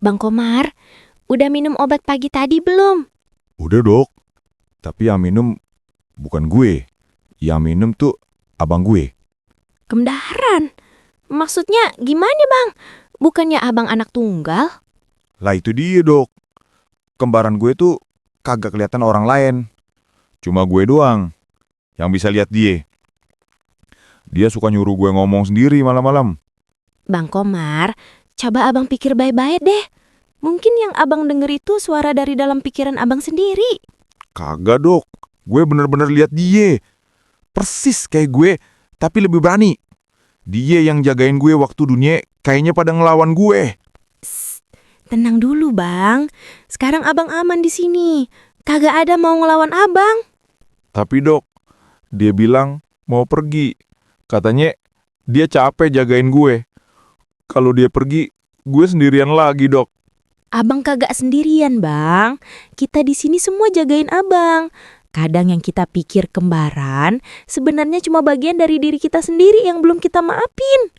Bang Komar, udah minum obat pagi tadi belum? Udah dok, tapi yang minum bukan gue. Yang minum tuh abang gue. Kemdaran. Maksudnya gimana bang? Bukannya abang anak tunggal? Lah itu dia dok. Kembaran gue tuh kagak kelihatan orang lain. Cuma gue doang yang bisa lihat dia. Dia suka nyuruh gue ngomong sendiri malam-malam. Bang Komar, coba abang pikir baik-baik deh. Mungkin yang abang denger itu suara dari dalam pikiran abang sendiri. Kagak dok, gue bener-bener lihat dia. Persis kayak gue, tapi lebih berani. Dia yang jagain gue waktu dunia kayaknya pada ngelawan gue. Tenang dulu bang. Sekarang abang aman di sini. Kagak ada mau ngelawan abang. Tapi dok, dia bilang mau pergi. Katanya dia capek jagain gue. Kalau dia pergi, gue sendirian lagi dok. Abang kagak sendirian bang. Kita di sini semua jagain abang. Kadang yang kita pikir kembaran, sebenarnya cuma bagian dari diri kita sendiri yang belum kita maafin.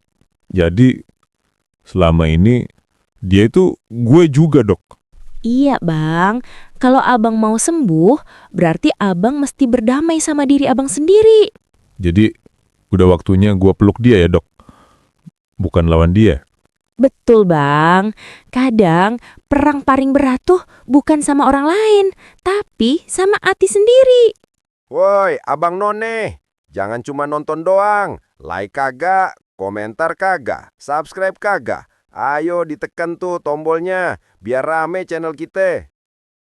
Jadi selama ini dia itu gue juga dok. Iya bang, kalau abang mau sembuh, berarti abang mesti berdamai sama diri abang sendiri. Jadi udah waktunya gue peluk dia ya dok. Bukan lawan dia. Betul bang, kadang perang paling berat tuh bukan sama orang lain, tapi sama hati sendiri. Woi, Abang None, jangan cuma nonton doang. Like kagak, komentar kagak, subscribe kagak. Ayo ditekan tuh tombolnya, biar rame channel kita.